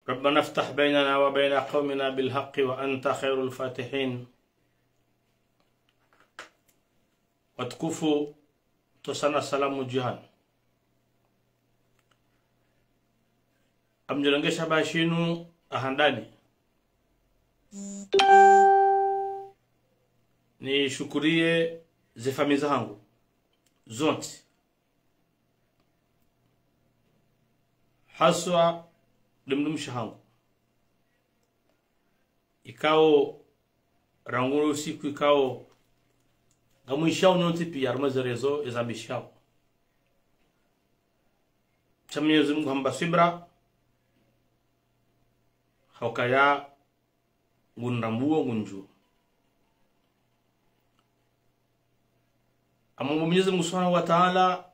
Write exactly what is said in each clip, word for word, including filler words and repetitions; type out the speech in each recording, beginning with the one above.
ربنا افتح بيننا وبين قومنا بالحق وأنت خير الفاتحين. Watukufu, ntsohusana salamu djihani. Ngamdjo nge shabaha shinu ha handani. Nishukuriye ze famiyi zahangu zontsi. Haswa nde mdrumshe wahangu. Ikao, rangu usiku ikao, ngamwishiyawo nyontsi piya harumwa ze réseaux, ezambishiyao. Sha Mwenyezi Mungu hambe subira, hukaya ngunrambuo ngunjuo. Ngamomba Mwenyezi Mungu Subhanahu wa Ta'ala,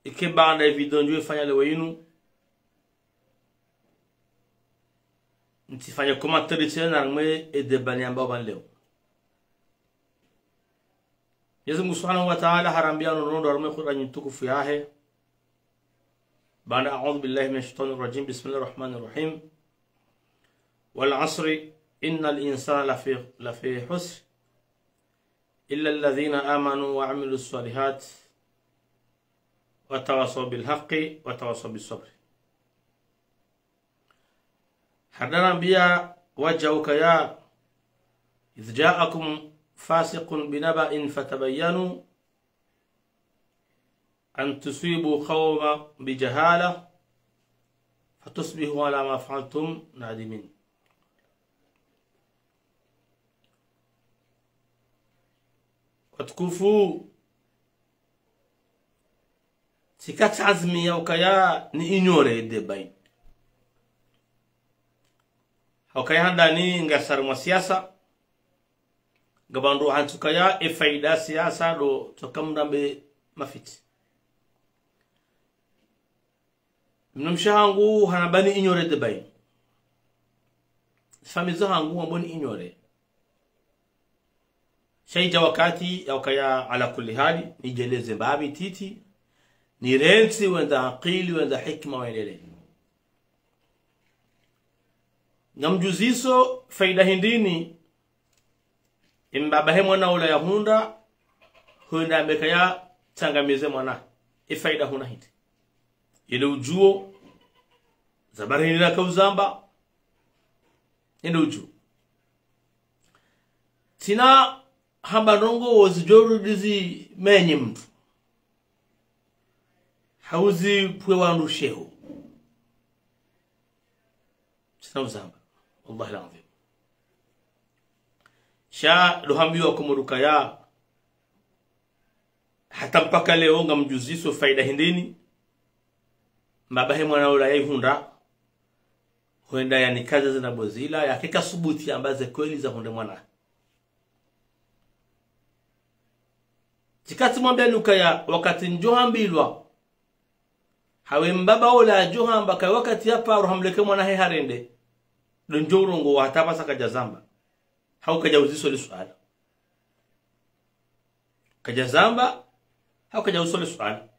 ike baanda ye video ndjo ifanya leo inu, ntsifanye commentaire tsena harumwa ye débat niyambao pvanu leo. Mwenyezi Mungu Subhanahu wa Ta'ala harambiya no ndrongoo harumwa ye Qur'ani ntukufu yahe. Baanda أعوذ بالله من الشيطان الرجيم، بسم الله الرحمن الرحيم. والعصر إن الإنسان لفي، لفي خسر، إلا الذين آمنوا وعملوا الصالحات وتواصوا بالحق وتواصوا بالصبر. Hadarambiya wadja ukaya: إذ جاءكم فاسق بنبأ فتبينوا أن تصيبوا قوما بجهالة فتصبحوا على ما فعلتم نادمين. Watukufu, tsika tsazimiya ukaya ni ignorer ye débat. Haukaya handani ngasi harumwa siasa, ngapvo wandru wahantsi ukaya ye fayida ya siasa ndo tsoka mndru yambe mafitsi. Mdrumshe wahangu hanamba ni ignorer ye débat. Famiyi zahangu wamba ni ignorer. Sha idja wakati ya ukaya ala kulli hali, nidjeleze mbapvi ntiti, nirentsi wendza akili, wendza hikima wendelee. Ngamdjuziso fayida hindri ni, ye mbaba he mwana ula yahundra, hwenda yambe kaya tsangamize mwana. Ye fayida huna hindri? Yele udjuo, za bari hindri yaka uzamba, yende udjuo. Tsina hamba ndrongoo zidjo rudi zimenye mndru. Hau zipve wandru sheo. Tsina uzamba. Wallahi al-azim. Sha ndo hambiwa Komori ukaya, hata mpaka leo ngamdjuziso fayida hindri ni, mbaba he mwana ula yayihundra, hwenda yanikaze zina bozila, yake kasubuti yamba ze kweli zahundre mwana. Tsika tsimwambiyani ukaya wakati ndjo hambilwa, hau ye mbaba ula yadjo hamba kaya wakati ya paro hamleke mwana he harende, ndo ndjo urongowa hata pvasa kadja zamba. Hau kadja uziso le suala. Kadja zamba, hau kadja uziso le suala.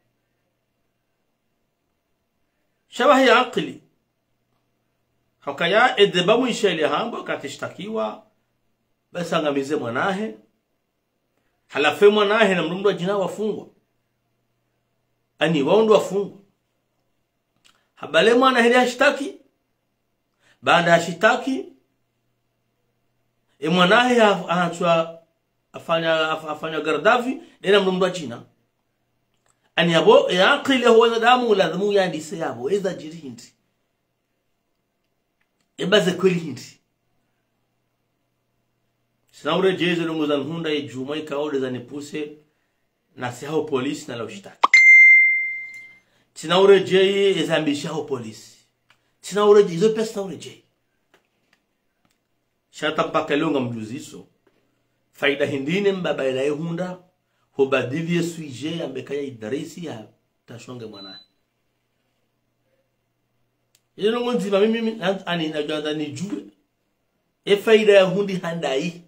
Sha pvahe ye akili. Haukaya ye débat mwishe ile hamba wakati shitakiwa, basi angamize mwanahe. Halafu ye mwanahe na mdru mndru wa djina wafungwa. Ani wao ndo wafungwa. Habale mwana heli hashitaki. Baanda hashitaki, ye mwanahe ha-, hatswa afanya, af-, afanya garde à vue, ndena mdru mndru wa djina. Ani yapvo, ye akili ya wanadamu lazimu yandise yapvo, eza djiri hindri. Eba ze kweli hindri. Tsina uredjeyi ze ndrongoo zanihundra ye djumwa ikao nde zanipuse nasi haho polisi nalawe ushitaki. Tsina uredjeyi ezambishiha ho polisi. Tsina uredjeyi, izo piya tsina uredjeyi. Sha hata mpaka leo ngamdjuziso. Fayida hindri ni mbaba ila yehundra, hubadili ye sujet yambe kaya Idrisi ya tashonge mwana. Ile ndrongoo ndzima mimi, mimi, na-, ani nadjwandza nidjuwe. Ye fayida yahundri handayi.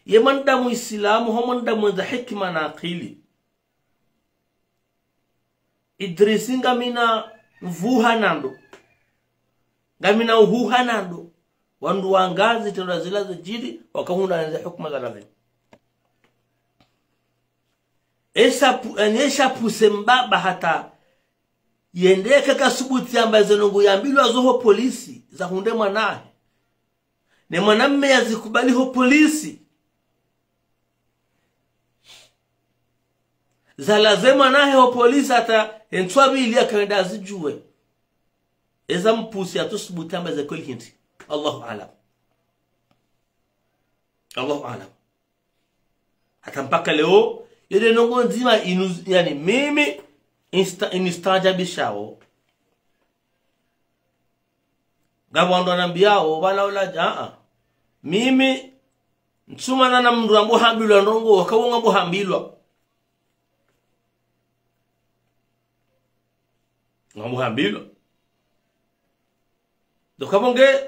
Ye mwanadamu Islamu, ho mwanadamu wendza hikima na akili. Idrisi ngamina Mvuha nando. Ngamina uhuha nando. Wandru wanga zitrendwa zila zidjiri, wakahundra nende hukuma za lazimu. Esha pu-, yaani esha puse mbaba hata yende kaka subuti yamba ze ndrongoo yambilwa zo ho polisi, zahundre mwanahe. Ne mwanamme yazikubali ho polisi. Zalaze mwanahe ho polisi hata entswa mbili yakawenda azidjuwe. Eza mpusi yatsosubuti yamba ze kweli hindri. Allahu aalam. Allahu aalam. Hata mpaka leo, yele ndrongoo ndzima inu-, yaani mimi insta-, inistaajabishao. Ngapvo wandru wanambiyao, wala ula, aa. Mimi, ntsumana na mndru ambo hambilwa ndrongoo, wakao ngambo hambilwa. Ngambo hambilwa. Donc, apvo nge,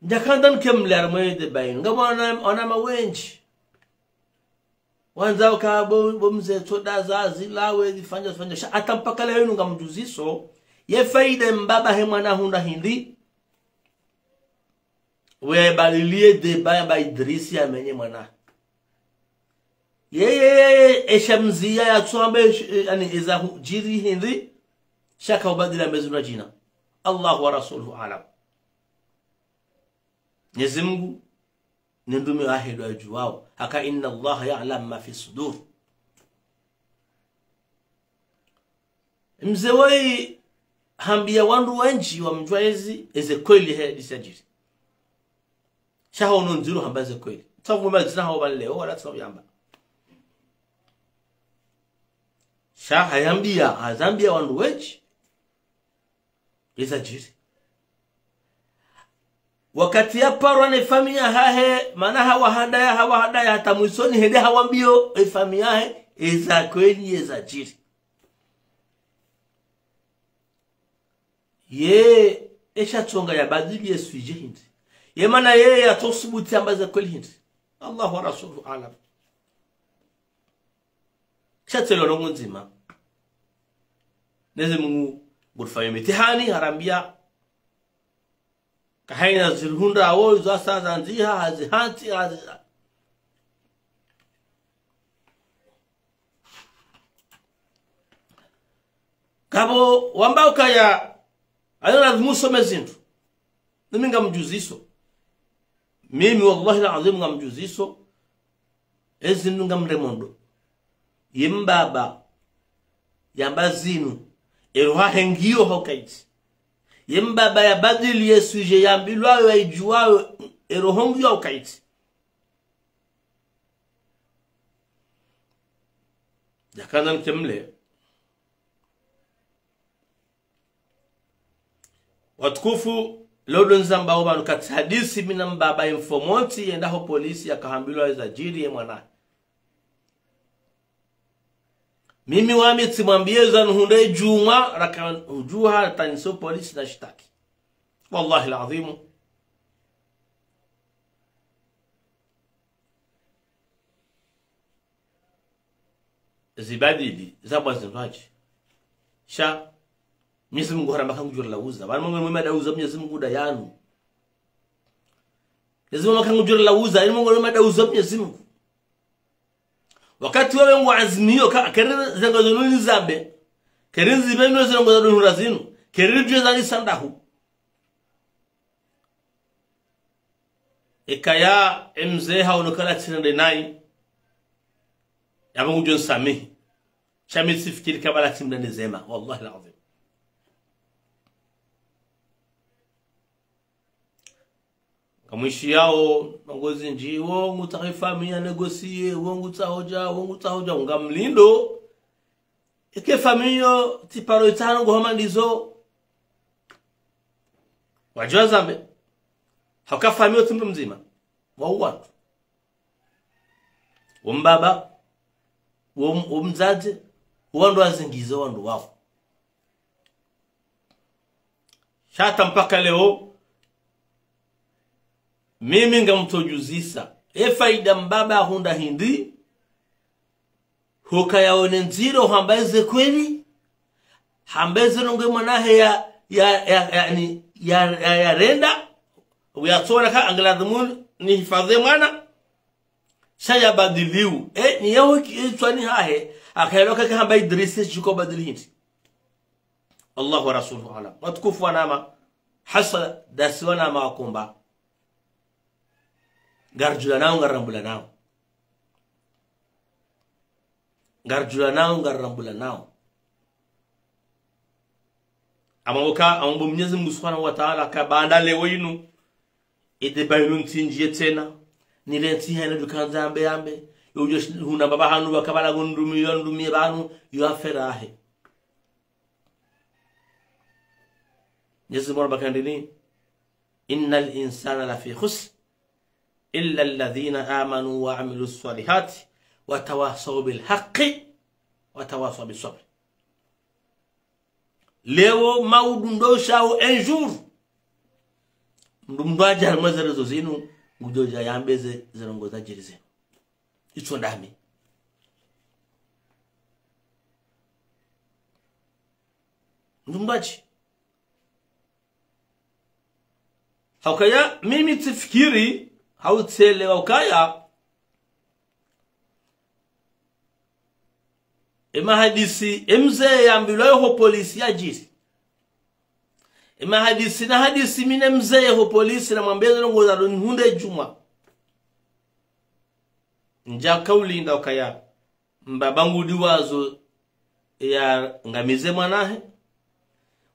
ndjakandza nike mle harumwa ye débat inu. Ngapvo wana, wana mawendji. Wandzao ka bo, bo mze tsoda za zilawe zifanya, zifanya. Sha hata mpaka leo inu ngamdjuziso. Ye faida mbaba he mwana hundra hindri. Uye baliliye débat yamba Idrisi yamenye mwana. Ye, ye, ye, ye, esha mziya yatsuamba, esha, eh, yaani eza hudjiri hindri. Sha ka ubadila mezi na djina. Allahu wa rasuluhu aalam. Mwenyezi Mungu ne mtrume wahe ndo wadjuwao. Haka إن الله يعلم ما في الصدور. Mze woyi hambiya wandru wendji wamdjuwa ezi, eze kweli he hadisi yadjiri. Sha haono ndziro hamba ze kweli. Tsavu mba zina hao pvanu leo, wala tsavu yamba. Sha hayambiya, hazambiya wandru wendji. Eza djiri. Wakati yaparwa ne famiyi yahahe, mana hawahandaya, hawahandaya, hata mwisoni hende hawambiyo, e famiyi yahe, eza kweli, eza djiri. Ye, esha tsonga yabadili ye sujet hindri. Ye mana ye yatsosubuti yamba ze kweli hindri. Allahu wa rasuluhu aalam. Sha tselo ndrongoo ndzima. Mwenyezi Mungu ngurufanyao mitihani, harambiya. Ka hayina zirihundrawo, izo hasa zandziha, hazihantsi, hazi-, ngapvo wamba ukaya, hayo lazimu usome zindru. Mimi ngamdjuziso. Mimi, wallahi al-azim, ngamdjuziso. Ezinu ngamremondro. Ye mbaba yamba zinu. Ero hahengiyo haukaiti. Ye mbaba yabadili ye sujet yambilwayo, yayidjuwayo, ero hongiyo haukaiti. Ndjakandza nike mle. Watukufu, leo ndo nizambao pvanu katsi hadisi mi na mbaba ye mfomontsi yenda ho polisi yakahambilwa eza djiri ye mwana. Mimi wami tsimwambiye za nuhundre djumwa, raka udjuha, taniso polisi na shitaki. Wallahi al-azim. Zibadili, zabwa zindrwadji. Sha, Mwenyezi Mungu haramba kangudjorela uza. Pvanu mwe mada uza Mwenyezi Mungu nda yanu. Mwenyezi Mungu kangudjorela uza, pvanu mwe mada uza Mwenyezi Mungu. Wakati wawe ngu azimiyo ka, keri zengo zinu nizambe. Keri nizimbe mwe zengo za dunura zinu. Keri nidjuwe za nisandahu. Ekaya, emze haono kala tsinende nayi. Yapvo ngudjo nsamihi. Sha mi tsifikiri kabala tsimnende zema. Wallahi al-azim. Ngamwishiyao, ndrongoo zindji, wo ngutsaho efamiyi ya négocier, wo ngutsaho dja, wo ngutsaho dja, ngamlindo. Eke famiyi yo, tsiparo itsano ngo hama ndizo. Wadjuwa zambe. Hauka famiyi yo tsi mndru mdzima. Wao wandru. Wo mbaba, wo, wo mdzadze, wo wandru wazingize wandru wao. Sha hata mpaka leo, mimi ngamtsodjuzisa. E faida mbaba ahundra hindri, hukaya one ndziro hamba eze kweli, Hamba eze ndrongoo mwana hahe ya, ya, ya, ya, ni, ya, ya, ya renda, uyatsona ka angeladhimu nihifadhwi mwana, sha yabadiliwa. E, ni yaho ki-, itswani hahe, akayelo kaka hamba Idrisi shuko badili hindri. Allahu wa rasuluhu alam. Watukufu wanama, hasa dasi wanama wakomba. Ngaridjulanao, ngarirambulwanao. Ngaridjulanao, ngarirambulwanao. Amambo ka, amambo Mwenyezi Mungu Subhanahu wa Ta'ala, ka baanda leo inu, ede ba inu ntsi ndjiye tsena, nile ntsi hena dukandza yambe yambe, yo ujo shi-, huna baba hanu, baka bala ngundrumi, yo ndrumi banu, yo affaire yahe. Mwenyezi Mungu bakandini, إن الإنسان لفي خسر إلا الذين آمنوا وعملوا الصالحات وتواصوا بالحق وتواصوا بالصبر. Leo maudu ndo shao un jour. Mndru mndru adja harimwa ze réseaux zinu, ngudjo dja yambe ze, ze ndrongoo zadjiri zinu. Itso ndami. Mndru mndru adji. Haukaya, mimi tsifikiri, hau tselewa ukaya, emahadisi, emze yambilwa yoho polisi yadjiri. Emahadisi na hadisi mi ne mze yoho polisi namwambe ze ndrongoo zalo nihundre djumwa. Ndjaka ulinda ukaya, mbaba ngudi wazo ya ngamize mwanahe,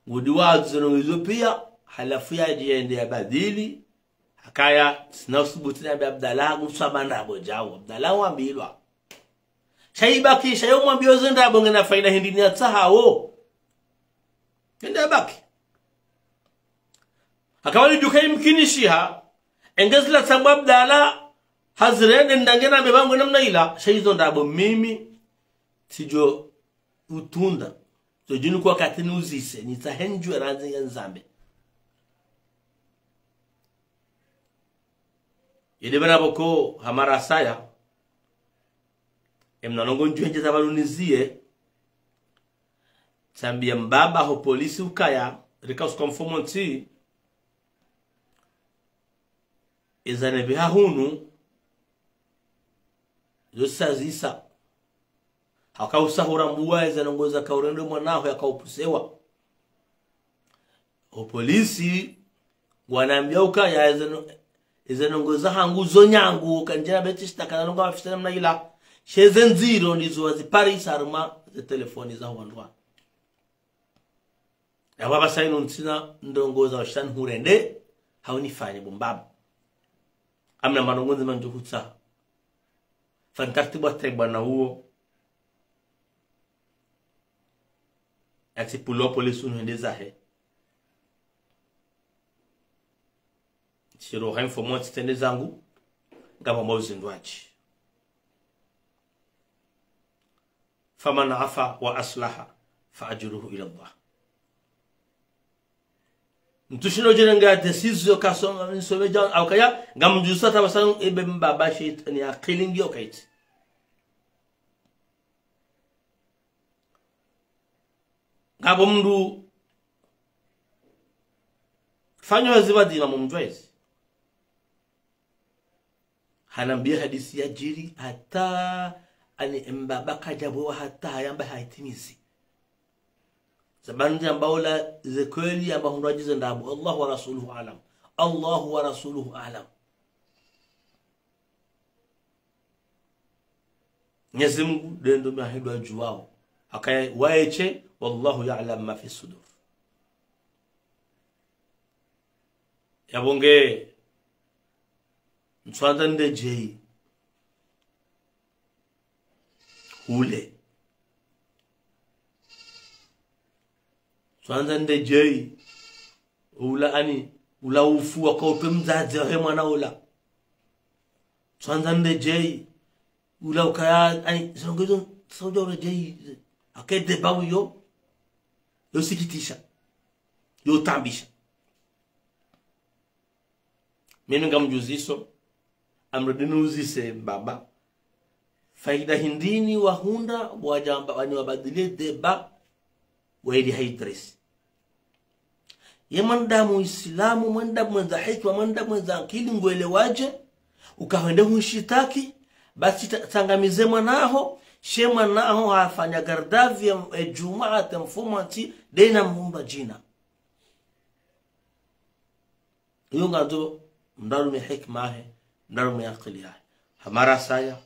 ngudi wazo ze ndrongoo izo pia, halafu yadjende yabadili, hakaya, sina usubuti nambe Abdallah, nguswa mandrabo djao, Abdallah wambilwa. Sha ibaki, sha yo mwambiyo ze ndrabo ngena faida hindri ni yatsahao. Hindri yabaki. Hakawali duka imkinishiha, engezila tsangwa Abdallah, hazirende ndange nambe bangu namna ila, sha izo ndrabo mimi, tsidjo utunda. Zo djinu kwa katini uzise, nitsahe ndjwe randzi nge nzambe. Yede bana boko hamara saya, emna ndrongoo ndjwendje za baluniziye, tsambiya mbaba ho polisi ukaya, rika usuka mfumo ntsi, eza nebi hahunu, zo sazisa. Haka usahura mbuwa eza ndrongoo zaka urendo mwanaho yaka upusewa. Ho polisi, ngwanambiya ukaya eza no-, eza ndrongoo zahangu zo nyangu, kandjina beti shitaka na ndrongoo mafisa namna ila. Sha eze ndziro ndizo waziparisa harumwa ze telefoni za wandru wa. Yapvo apvasa inu ntsina ndrongoo za ushani hurende, hau nifanye bo mbaba. Amna mandrongoo ndzima ndjo hutsaha. Fanya tartibu hata bwana uwo. Yatsi pulo polisi unu hende zahe. Shiro hayi mfumo tsitsende zangu, ngapvo mauzi ndwaji. فمن عفا وأصلح فأجره إلى الله. Mtru shino djele nga décision kasoma, nisome dja, haukaya, ngamdjusa tabasanu ebe mbaba shetwani akili ngiyo kayitsi. Ngapvo mndru fanyo hazi pvadzima mumdjwezi. Hanambiya hadisi yadjiri hata ani mbaba kadjabwewa hata hayamba hayitimizi. Sababu ndi yamba ola ze kweli yamba hundru adjize ndrabo. الله ورسوله أعلم. الله ورسوله أعلم. Mwenyezi Mungu ndeye ndo mahindru yadjuwao. Hakaya waeshe, والله يعلم ما في الصدور. Yapvo nge, ntswandza ndedjeyi. Hule. Ntswandza ndedjeyi. Ula ani, ula ufu waka utwe mdzadze wahe mwana ula. Ntswandza ndedjeyi. Ula ukaya, ani, zilongo izo, saudja uredjeyi. Haka ede ba uyo. Yo sikitisha. Yo tambisha. Mimi ngamdjuziso, amrudi nuzise mbaba. Faida hindri ni wahundra, wadjamba, wani wabadili ede ba. wa Eliha Idrisi. Ye mwanadamu Islamu, mwanadamu mwendza hikima, mwanadamu mwendza ankili, ngwelewadje uka hwende hunshitaki? Basi ta-, tsangamize mwanaho, sha ye mwanaho hafanya garde à vue ya, e, djumwa hata mfumontsi, de na mvumba djina. Iyo ngandzo mndru arume hikima yahe, mndru arume ankili yahe. Hamara saya,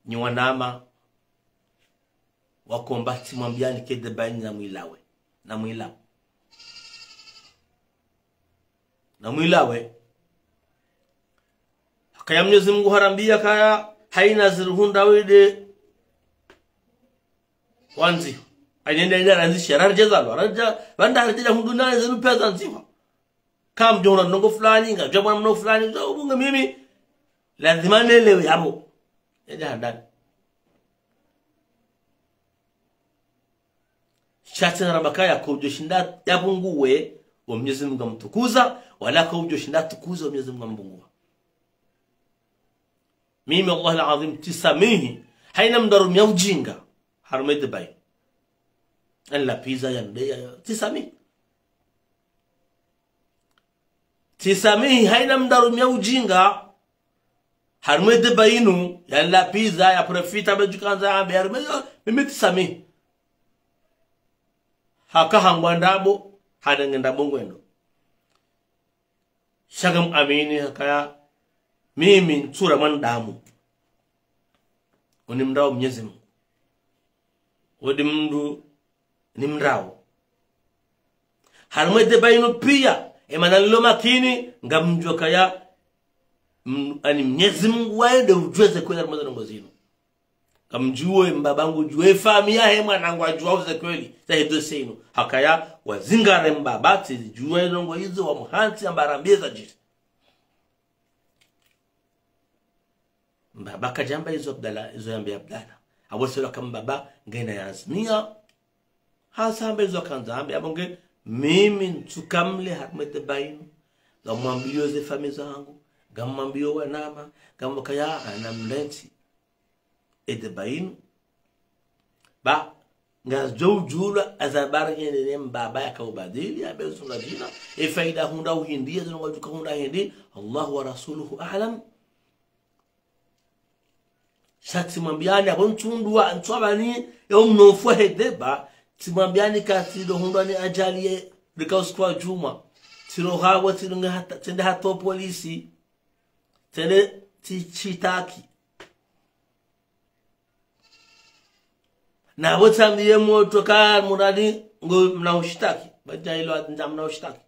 nyi wanama, wakomba tsimwambiani ke de baini na mwilawe. Na mwilawe. Na mwilawe. Hakaya Mnyezi Mungu harambia kaya haina ziruhundra wede wandzihwa. Anyenda ida randzisha, rarjeza lo, rarja, wanda rarjeza hundru na zinu pia zandzihwa. Kamdjo hona ndrongo fulani, ngamdjo mwana mno fulani, ngamdjo ubunge mimi. Lazima nelewe yapvo. Yadja handani. Sha tsi na ramba kaya kaudjo shinda yapvunguwe, wa Mnyezi Mungu ngamtukuza, wala kaudjo shinda atukuza, wa Mnyezi Mungu ngamvunguwa. Mimi, wallahi al-azim, tsisamihi, haina mndru arumia ujinga, harumwa e de baini. Anlapviza ya ndeya, ya, tsisamihi. Tsisamihi, haina mndru arumia ujinga, harumwa e de baini, yanlapviza, ya profita, be djukandza, ambe, harumwa, mimi tsisamihi. Haka hangwa ndrabo, hanenge ndrabo ngwendo. Sha ngamwamini hakaya, mimi ntsura mwanadamu. Unimndrao Mnyezi Mungu. Wodi mndru nimndrao. Harumwa e de baini pia, emana lilo makini, ngamdjuwa kaya, m-, ani Mnyezi Mungu waye de udjuwa ze kweli harumwa ze ndrongo zinu. Ngamdjuwa e mbaba ngudjuwa, e famiyi yahe mwana ngwadjuwa ze kweli, za he dossier inu. Hakaya, wazingare mbaba, tsidjuwa e ndrongo izo, wamuhantsi, amba arambie zadjiri. Mbaba kadjamba izo Abdallah, izo yambe Abdallah. Apvo selo ka mbaba ngena yanzimia. Hasa amba izo kandza ambe, apvo nge mimi ntsuka mle harumwa e de baini. Ngamwambio ze famiyi zangu, ngamwambio wanama, ngamwambio kaya ana mlentsi. E de baini. Ba, ngazidjo udjulwa, azabari yende ne mbaba yaka ubadili, abe zunga djina, e faida hundra uhindi, e zunga djuka hundra hindi, Allahu wa rasuluhu a'lam. Sha tsimwambiani, apvo ntsundwa, ntswabani, e umnofu he de ba, tsimwambiani ka tsilo hundrwa ni ajali ye, rika usiku wa djumwa. Tsilo hapvo, tsilo nge hata, tsende hata o polisi. Tsende tsi-, tshitaki. Na apvo tsambiye motro ka muradi ngo mna ushitaki. Badja ilo ndza mna ushitaki.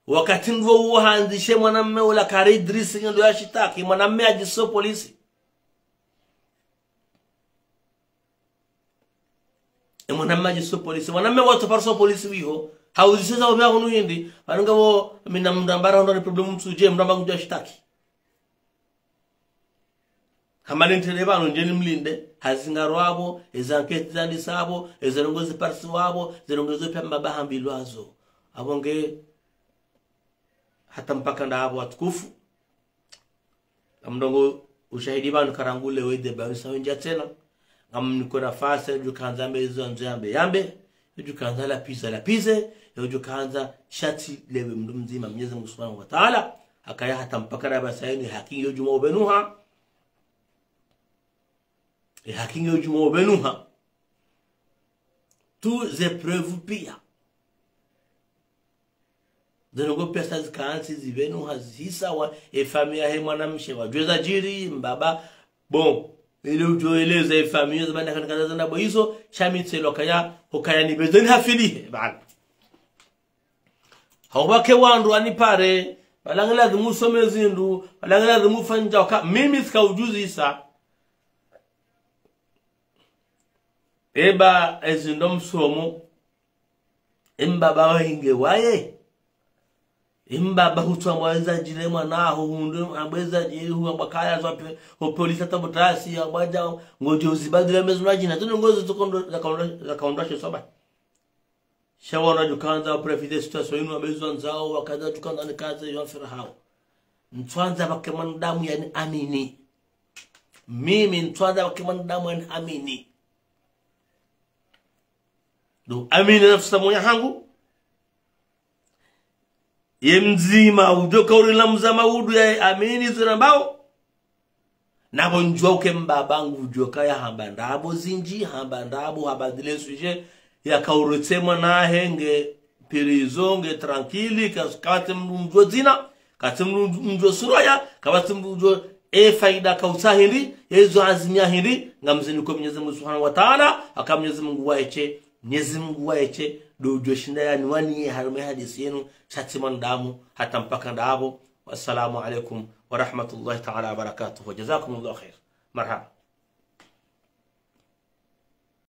Wakati ndwo uwo handzishe mwanamme ula kari Idrisi ngendo ya shitaki. Mwanamme adjiso polisi. E mwanamme adjiso polisi. Mwanamme watso parisa o polisi wiho. Hauziseza opvia hunu hindi. Pvanu ngapvo mi na mndru amba rahundra ni problemu ntsudje, mndru amba ngudja shitaki. Hama ni ntere pvanu ndjeni mlinde, hazingarwa apvo, eza enquête zandisa apvo, eza ndrongo ziparisiwa apvo, ze ndrongo zo pia mbaba hambilwa zo. Apvo nge hata mpaka nda apvo watukufu. Ngamdjo ushahidi pvanu karangule wede pvanu sa wendja tsena. Ngamniko nafasi, djukandza mbe izo ndzo yambe, yambe. Djukandza lapviza, lapvize. Djukandza sha tsilewe mndru mdzima, Mnyezi Mungu Subhanahu wa Ta'ala. Hakaya hata mpaka nda pvasa yinu, haki ngiyo djuma ubenuha. E haki ngiyo djuma ubenuha. Tu ze preuve pia. Ze ndrongo pia sa zikantsi zibenuha zihisa wa, e famiyi yahe mwanamshe wadjuwe zadjiri, mbaba. Bon, ile udjo eleza e famiyi, zabanda kana kaza zanda bo izo, sha mi tselo kaya, hukaya ni bezeni hafilihe, bana. Hau pvake wandru wanipare, pvala nge lazimu usome zindru, pvala nge lazimu ufanye ndja waka, mimi tsika udjuzisa. Eba ezindru msomo, e mbaba wahinge waye. E mbaba hutswa mweza djile mwanaho, hundru mweza djile, huwa mwakaya zwa pe, o polisi hata butasi, ya mwaja, ngodjo uzibadila mezu na djina, tunu ngozo tsokondo, zakaondo, zakaondo she soba. Sha wana djukandza, profiter situation inu, abezo wandzao, wakandza djukandza ni kaze, yo mfira hao. Ntswandza pvake mwanadamu yani amini. Mimi ntswandza pvake mwanadamu yani amini. Ndo amini nafsi moya hangu. Ye mdzima udjo kaurila mdzima udu ya amini zirambao. Na pvo ndjuwa uke mbaba ngudjo kaya hamba ndrabo zindji, hamba ndrabo, hamba ndile sujet, ya kauretse mwana henge prison, nge tranquille, ka-, katsi mndru mdjo dzina, katsi mndru mdjo suraya, katsi mndru mdjo e faida kautsaha hindri, ezo azimia hindri, ngamzini ko Mwenyezi Mungu Subhanahu wa Ta'ala, aka Mwenyezi Mungu waeshe, Mwenyezi Mungu waeshe, ndo udjo shinda yani wani ye harumwa hadisi yinu, sha tsi mwanadamu, hata mpaka ndrabo. Wassalamu alaikum wa rahmatullahi ta'ala wa barakatuh. Wa jazakumullahu khair. Marhaba.